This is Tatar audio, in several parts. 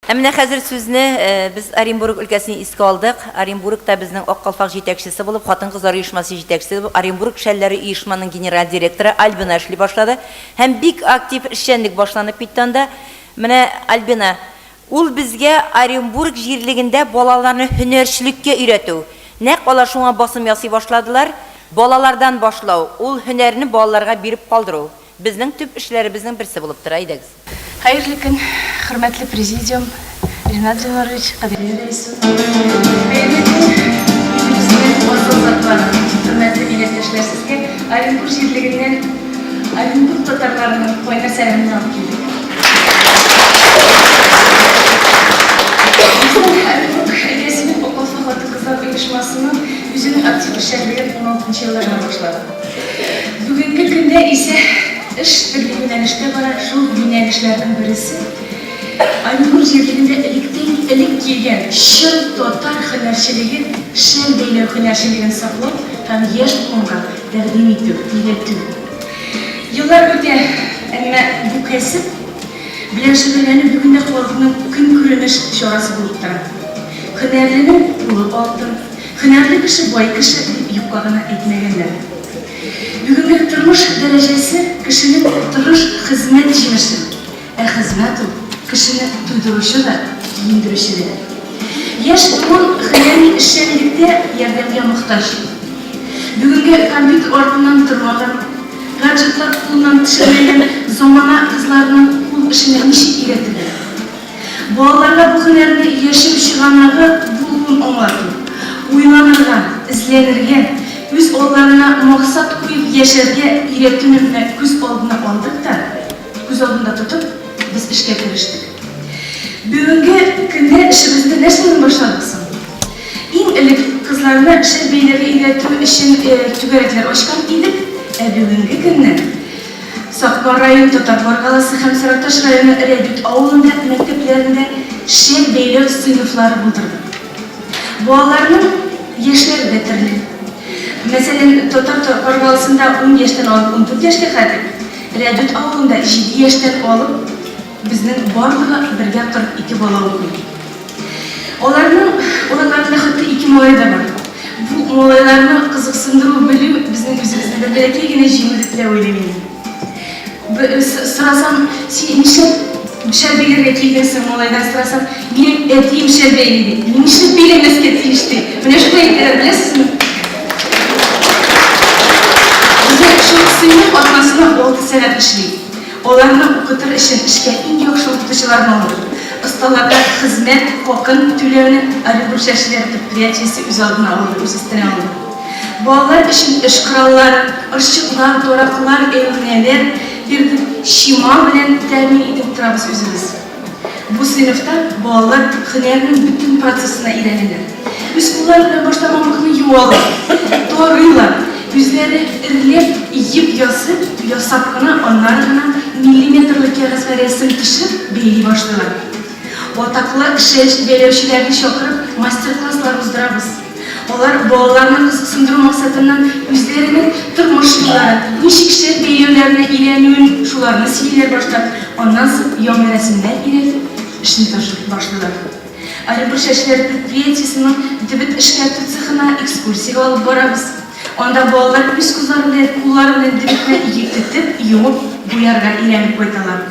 Ә менә хәзер сүзне без Оренбург өлкәсен искә алдык. Оренбургта безнең Ак калфак җитәкчесе булып, хатын-кызлар оешмасы җитәкчесе булып, Оренбург шәлләре оешманың генераль директоры Альбина эшли башлады. Һәм бик актив эшчәнлек башланып китте анда. Менә, Альбина, ул безгә Оренбург җирлегендә балаларны һөнәрчелеккә өйрәтү, нәкъ алар шуңа басым ясый башладылар, балалардан башлау, ул һөнәрне балаларга биреп калдыру, безнең төп эшләребезнең берсе булып тора. Әйдәгез. Хәерле көн, хөрмәтле президиум, Ринат Зиннурович, Кадрия Рәисовна. Хәерле көн, илебезнең асыл затлары, хөрмәтле милләттәшләр, сезгә Оренбур җирлегеннән Оренбург татарларының кайнар сәламен алып килдек. Безнең Оренбург өлкәсенең Ак калфак хатын-кызлар оешмасының үзенең актив эшчәнлеген уналтынчы елларда башлады. Бүгенге көндә исә эш төрле юнәлештә бара, шул юнәлешләрнең бересе, Оренбург җирлегендә электән элек килгән чын татар һөнәрчелеген, шәл бәйләү һөнәрчелеген саклау һәм яшь буынга тәкъдим итү, өйрәтү. Еллар үтә, әмма бу кәсеп белән шөгыльләнү бүген дә халыкның көнкүренеш чарасы булып тора. Һөнәрленең кулы алтын. Һөнәрле кеше, бай кеше, дип юкка гына әйтмәгәннәр. Бүгенге тормыш дәрәҗәсе кешенең тырыш хезмәт җимеше. Ә хезмәт ул, кешене туйдыручы да, киендерүче дә. Яшь буын һөнәри эшчәнлектә ярдәмгә мохтаҗ. Бүгенге компьютер артыннан тормаган, гаджетлар кулыннан төшермәгән замана кызларының кул эшенә ничек өйрәтергә? Балаларга бу һөнәрне яшәү чыганагы булуын аңлату, уйланырга, эзләнергә, үз алларына максат куеп яшәргә өйрәтүне менә күз алдына алдык та, күз алдында тотып, без эшкә керештек. Бүгенге көндә эшебезне нәрсәдән башладык соң? Иң элек кызларны шәл бәйләргә өйрәтү өчен түгәрәкләр ачкан идек, ә бүгенге көнне Сакмар районы Татар Баргаласы һәм Саракташ районы Рәдүт авылында мәктәпләрендә шәл бәйләү сыйныфлары булдырдык. Балаларның яшьләре дә төрле. Мәсәлән, Татар Баргаласында ун яшьтән алып 14 яшькә хәтле, Рәдүт авылында җиде яшьтән алып безнең барлыгы бергә 42 бала укый. Аларның араларында хәтта ике малай да бар. Бу малайларны кызыксындыру белү безнең үзебезнең бер бәләкәй генә җиңү дип тә уйлыйм инде. Сорасам, син нишләп шәл бәйләргә килдең соң, малайдан сорасам, минем әтием шәл бәйли ди. Мин нишләп бәйләмәскә тиеш ди. Менә шулай әйтәләр, беләсезме? Безнең шул сыйныф атнасына алты сәгать эшли. Аларны укытыр өчен эшкә иң яхшы укытучыларны алдык. Осталарга хезмәт хакын түләүне Оренбург чәчеләре предприятиесе үз алдына алды, үз өстенә алды. Балалар өчен эш кораллары, орчыклар, тараклар, әйләнәләр бирдек, чимал белән тәэмин итеп торабыз үзебез. Бу сыйныфта балалар һөнәрнең бөтен процессына өйрәнәләр. Үз куллары белән башта мамыкны юалар, тарыйлар, үзләре эрләп, еп ясып, ясап кына, аннары гына миллиметрлы кәгазьгә рәсем төшереп, бәйли башлыйлар. Атаклы шәл бәйләүчеләрне чакырып, мастер-класслар уздырабыз. Алар балаларны кызыксындыру максатыннан үзләренең тормыш юллары, ничек шәл бәйләүләренә өйрәнүен шуларны сөйлиләр башта, аннан соң яңа рәсемнәр өйрәтеп, эшне башлыйлар. Оренбург чәчләре предприятиесенең дебет эшкәртү цехына экскурсиягә алып барабыз. Анда балалар үз куллары белән, куллары белән дебетне тетеп, юып, буярга өйрәнеп кайталар.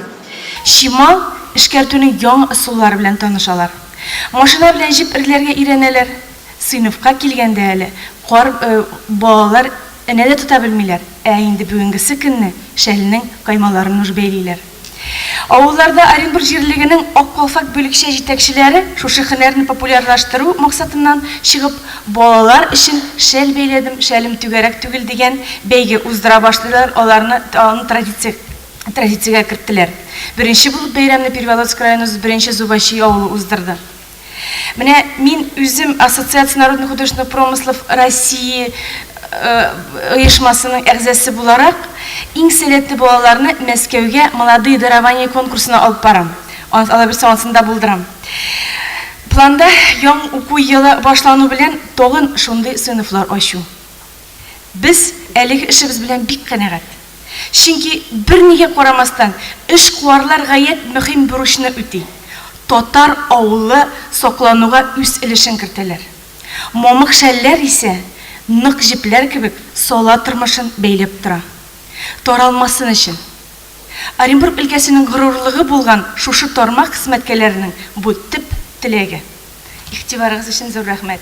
Чимал эшкәртүнең яңа ысуллары белән танышалар. Машина белән җеп эрләргә өйрәнәләр. Сыйныфка килгәндә әле кар балалар энә дә тота белмиләр, ә инде бүгенгесе көнне шәлнең каймаларын уж бәйлиләр. Авылларда Оренбург җирлегенең Ак калфак бүлекчә җитәкчеләре шушы һөнәрне популярлаштыру максатыннан чыгып, балалар өчен Шәл бәйләдем, шәлем түгәрәк түгел дигән бәйге уздыра башлыйлар, аларны аны традиция традициягә керттеләр. Беренче булып бәйрәмне Переволоцк районы Беренче Зубачи авылы уздырды. Менә мин үзем Ассоциация народных художественных промыслов России оешмасының әгъзасы буларак, иң сәләтле балаларны Мәскәүгә Молодые дарования конкурсына алып барам. Алла бирсә, анысын да булдырам. Планда яңа уку елы башлану белән тагын шундый сыйныфлар ачу. Без әлеге эшебез белән бик канәгать. Чөнки, бернигә карамастан, эшкуарлар гаять мөһим бурычны үти. татар авылы саклануга үз өлешен кертәләр. Мамык шәлләр исә, нык җепләр кебек, сала тормышын бәйләп тора. Таралмасын өчен. Оренбург өлкәсенең горурлыгы булган шушы тармак хезмәткәләренең бу төп теләге. Игътибарыгыз өчен зур рәхмәт.